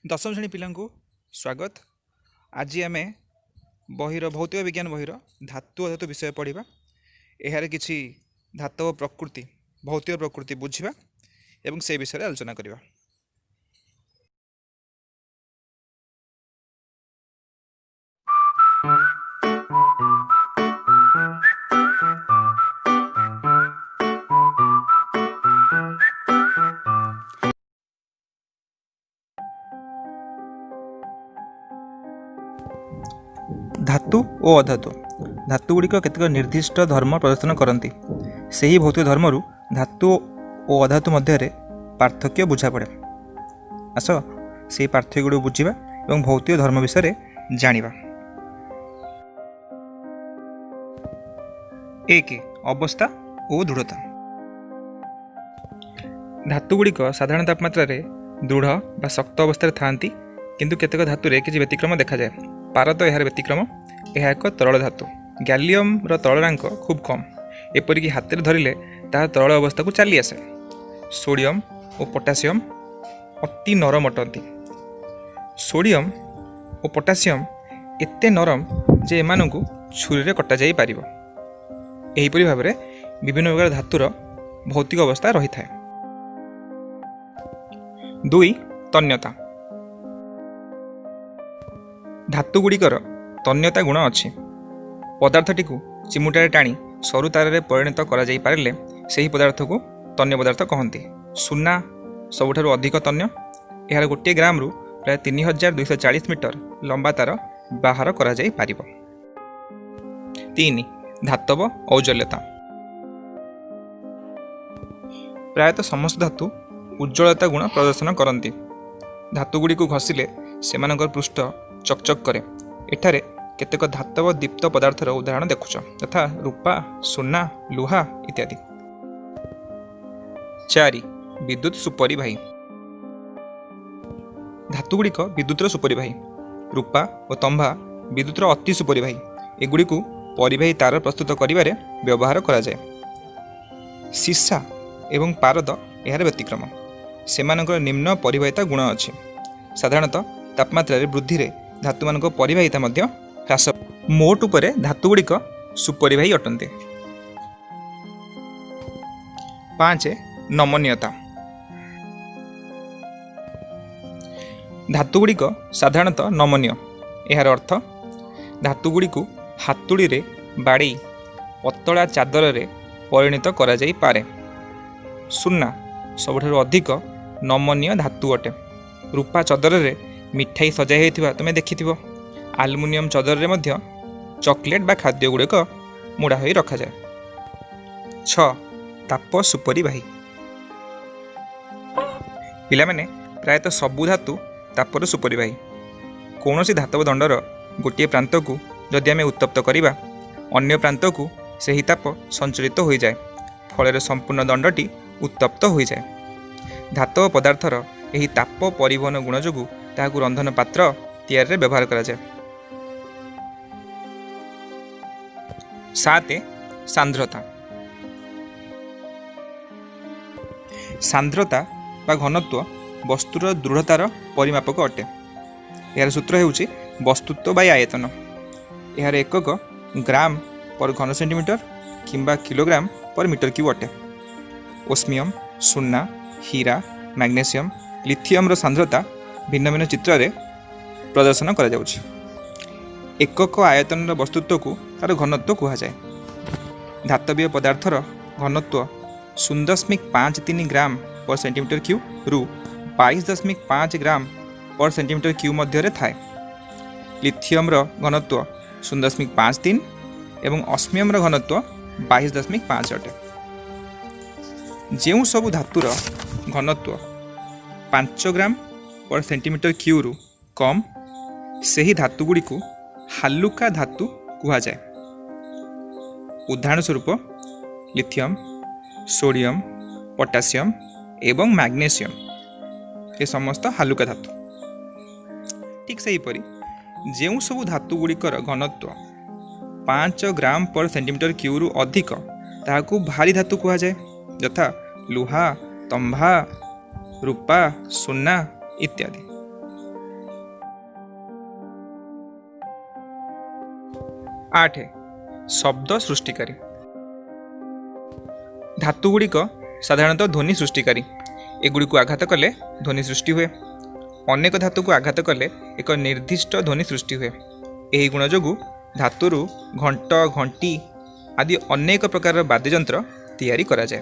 ଦଶମ ଶ୍ରେଣୀ ପିଲାଙ୍କୁ ସ୍ୱାଗତ। ଆଜି ଆମେ ବହିର ଭୌତିକ ବିଜ୍ଞାନ ବହିର ଧାତୁ ଅଧାତୁ ବିଷୟ ପଢ଼ିବା। ଏହାର କିଛି ଧାତବ ପ୍ରକୃତି, ଭୌତିକ ପ୍ରକୃତି ବୁଝିବା ଏବଂ ସେ ବିଷୟରେ ଆଲୋଚନା କରିବା। ଧାତୁ ଓ ଅଧାତୁ। ଧାତୁଗୁଡ଼ିକ କେତେକ ନିର୍ଦ୍ଦିଷ୍ଟ ଧର୍ମ ପ୍ରଦର୍ଶନ କରନ୍ତି। ସେହି ଭୌତିକ ଧର୍ମରୁ ଧାତୁ ଓ ଅଧାତୁ ମଧ୍ୟରେ ପାର୍ଥକ୍ୟ ବୁଝାପଡ଼େ। ଆସ ସେହି ପାର୍ଥକ୍ୟଗୁଡ଼ିକୁ ବୁଝିବା ଏବଂ ଭୌତିକ ଧର୍ମ ବିଷୟରେ ଜାଣିବା। 1. ଅବସ୍ଥା ଓ ଦୃଢ଼ତା। ଧାତୁଗୁଡ଼ିକ ସାଧାରଣ ତାପମାତ୍ରାରେ ଦୃଢ଼ ବା ଶକ୍ତ ଅବସ୍ଥାରେ ଥାଆନ୍ତି, କିନ୍ତୁ କେତେକ ଧାତୁରେ କିଛି ବ୍ୟତିକ୍ରମ ଦେଖାଯାଏ। ପାରଦ ଏହାର ବ୍ୟତିକ୍ରମ। ଏହା ଏକ ତରଳ ଧାତୁ। ଗ୍ୟାଲିୟମର ତରଳାଙ୍କ ଖୁବ୍ କମ୍, ଏପରିକି ହାତରେ ଧରିଲେ ତାହା ତରଳ ଅବସ୍ଥାକୁ ଚାଲି ଆସେ। ସୋଡ଼ିୟମ୍ ଓ ପଟାସିୟମ୍ ଅତି ନରମ ଅଟନ୍ତି। ସୋଡ଼ିୟମ୍ ଓ ପଟାସିୟମ୍ ଏତେ ନରମ ଯେ ଏମାନଙ୍କୁ ଛୁରୀରେ କଟାଯାଇପାରିବ। ଏହିପରି ଭାବରେ ବିଭିନ୍ନ ପ୍ରକାର ଧାତୁର ଭୌତିକ ଅବସ୍ଥା ରହିଥାଏ। 2. ତନ୍ୟତା। ଧାତୁଗୁଡ଼ିକର ତନ୍ୟତା ଗୁଣ ଅଛି। ପଦାର୍ଥଟିକୁ ଚିମୁଟାରେ ଟାଣି ସରୁ ତାରରେ ପରିଣତ କରାଯାଇପାରିଲେ ସେହି ପଦାର୍ଥକୁ ତନ୍ୟ ପଦାର୍ଥ କହନ୍ତି। ସୁନା ସବୁଠାରୁ ଅଧିକ ତନ୍ୟ। ଏହାର 1 ଗ୍ରାମରୁ ପ୍ରାୟ 3240 ମିଟର ଲମ୍ବା ତାର ବାହାର କରାଯାଇପାରିବ। 3. ଧାତବ ଔଜ୍ଜ୍ୱଲ୍ୟତା। ପ୍ରାୟତଃ ସମସ୍ତ ଧାତୁ ଉଜ୍ଜ୍ୱଳତା ଗୁଣ ପ୍ରଦର୍ଶନ କରନ୍ତି। ଧାତୁଗୁଡ଼ିକୁ ଘଷିଲେ ସେମାନଙ୍କର ପୃଷ୍ଠ ଚକଚକ କରେ। ଏଠାରେ କେତେକ ଧାତବ ଦୀପ୍ତ ପଦାର୍ଥର ଉଦାହରଣ ଦେଖୁଛ, ଯଥା ରୂପା, ସୁନା, ଲୁହା ଇତ୍ୟାଦି। 4. ବିଦ୍ୟୁତ୍ ସୁପରିବାହୀ। ଧାତୁଗୁଡ଼ିକ ବିଦ୍ୟୁତର ସୁପରିବାହୀ। ରୂପା ଓ ତମ୍ବା ବିଦ୍ୟୁତର ଅତି ସୁପରିବାହୀ। ଏଗୁଡ଼ିକୁ ପରିବାହୀ ତାର ପ୍ରସ୍ତୁତ କରିବାରେ ବ୍ୟବହାର କରାଯାଏ। ସୀସା ଏବଂ ପାରଦ ଏହାର ବ୍ୟତିକ୍ରମ। ସେମାନଙ୍କର ନିମ୍ନ ପରିବାହିତା ଗୁଣ ଅଛି। ସାଧାରଣତଃ ତାପମାତ୍ରାରେ ବୃଦ୍ଧିରେ ଧାତୁମାନଙ୍କ ପରିବାହିତା ମଧ୍ୟ ହ୍ରାସ। ମୋଟ ଉପରେ ଧାତୁଗୁଡ଼ିକ ସୁପରିବାହୀ ଅଟନ୍ତି। 5. ନମନୀୟତା। ଧାତୁଗୁଡ଼ିକ ସାଧାରଣତଃ ନମନୀୟ। ଏହାର ଅର୍ଥ ଧାତୁଗୁଡ଼ିକୁ ହାତୁଡ଼ିରେ ବାଡ଼େଇ ପତଳା ଚାଦରରେ ପରିଣତ କରାଯାଇପାରେ। ସୁନା ସବୁଠାରୁ ଅଧିକ ନମନୀୟ ଧାତୁ ଅଟେ। ରୂପା ଚଦରରେ ମିଠାଇ ସଜାଇ ହୋଇଥିବା ତୁମେ ଦେଖିଥିବ। ଆଲୁମିନିୟମ ଚଦରରେ ମଧ୍ୟ ଚକୋଲେଟ୍ ବା ଖାଦ୍ୟଗୁଡ଼ିକ ମୋଡ଼ା ହୋଇ ରଖାଯାଏ। 6. ତାପ ସୁପରିବାହୀ। ପିଲାମାନେ, ପ୍ରାୟତଃ ସବୁ ଧାତୁ ତାପର ସୁପରିବାହୀ। କୌଣସି ଧାତବ ଦଣ୍ଡର ଗୋଟିଏ ପ୍ରାନ୍ତକୁ ଯଦି ଆମେ ଉତ୍ତପ୍ତ କରିବା, ଅନ୍ୟ ପ୍ରାନ୍ତକୁ ସେହି ତାପ ସଞ୍ଚରିତ ହୋଇଯାଏ। ଫଳରେ ସମ୍ପୂର୍ଣ୍ଣ ଦଣ୍ଡଟି ଉତ୍ତପ୍ତ ହୋଇଯାଏ। ଧାତବ ପଦାର୍ଥର ଏହି ତାପ ପରିବହନ ଗୁଣ ଯୋଗୁଁ ତାହାକୁ ରନ୍ଧନ ପାତ୍ର ତିଆରିରେ ବ୍ୟବହାର କରାଯାଏ। 7. ସାନ୍ଦ୍ରତା। ସାନ୍ଦ୍ରତା ବା ଘନତ୍ୱ ବସ୍ତୁର ଦୃଢ଼ତାର ପରିମାପକ ଅଟେ। ଏହାର ସୂତ୍ର ହେଉଛି ବସ୍ତୁତ୍ୱ ବାଇ ଆୟତନ। ଏହାର ଏକକ ଗ୍ରାମ ପର ଘନ ସେଣ୍ଟିମିଟର କିମ୍ବା କିଲୋଗ୍ରାମ ପର ମିଟର କ୍ୟୁବ୍ ଅଟେ। ଓସ୍ମିୟମ୍, ସୁନା, ହୀରା, ମ୍ୟାଗ୍ନେସିୟମ୍, ଲିଥିୟମର ସାନ୍ଦ୍ରତା ଭିନ୍ନ ଭିନ୍ନ ଚିତ୍ରରେ ପ୍ରଦର୍ଶନ କରାଯାଉଛି। ଏକକ ଆୟତନର ବସ୍ତୁତ୍ୱକୁ ତା'ର ଘନତ୍ୱ କୁହାଯାଏ। ଧାତବୀୟ ପଦାର୍ଥର ଘନତ୍ୱ 0.53 ଗ୍ରାମ ପର ସେଣ୍ଟିମିଟର କ୍ୟୁବ୍ରୁ 22.5 ଗ୍ରାମ ପର ସେଣ୍ଟିମିଟର କ୍ୟୁବ୍ ମଧ୍ୟରେ ଥାଏ। ଲିଥିୟମର ଘନତ୍ୱ 0.53 ଏବଂ ଅସ୍ମିୟମର ଘନତ୍ୱ 22.5 ଅଟେ। ଯେଉଁ ସବୁ ଧାତୁର ଘନତ୍ୱ 5 ଗ୍ରାମ ପର ସେଣ୍ଟିମିଟର କ୍ୟୁବ୍ରୁ କମ୍, ସେହି ଧାତୁଗୁଡ଼ିକୁ ହାଲୁକା ଧାତୁ କୁହାଯାଏ। ଉଦାହରଣ ସ୍ୱରୂପ ଲିଥିୟମ୍, ସୋଡ଼ିୟମ୍, ପଟାସିୟମ୍ ଏବଂ ମ୍ୟାଗ୍ନେସିୟମ୍ ଏ ସମସ୍ତ ହାଲୁକା ଧାତୁ। ଠିକ୍ ସେହିପରି ଯେଉଁ ସବୁ ଧାତୁଗୁଡ଼ିକର ଘନତ୍ୱ 5 ଗ୍ରାମ ପର ସେଣ୍ଟିମିଟର କ୍ୟୁବ୍ରୁ ଅଧିକ, ତାହାକୁ ଭାରୀ ଧାତୁ କୁହାଯାଏ, ଯଥା ଲୁହା, ତମ୍ବା, ରୂପା, ସୁନା ଇତ୍ୟାଦି। 8, ଶବ୍ଦ ସୃଷ୍ଟିକାରୀ। ଧାତୁଗୁଡ଼ିକ ସାଧାରଣତଃ ଧ୍ୱନି ସୃଷ୍ଟିକାରୀ। ଏଗୁଡ଼ିକୁ ଆଘାତ କଲେ ଧ୍ୱନି ସୃଷ୍ଟି ହୁଏ। ଅନେକ ଧାତୁକୁ ଆଘାତ କଲେ ଏକ ନିର୍ଦ୍ଦିଷ୍ଟ ଧ୍ୱନି ସୃଷ୍ଟି ହୁଏ। ଏହି ଗୁଣ ଯୋଗୁଁ ଧାତୁରୁ ଘଣ୍ଟ, ଘଣ୍ଟି ଆଦି ଅନେକ ପ୍ରକାରର ବାଦ୍ୟଯନ୍ତ୍ର ତିଆରି କରାଯାଏ।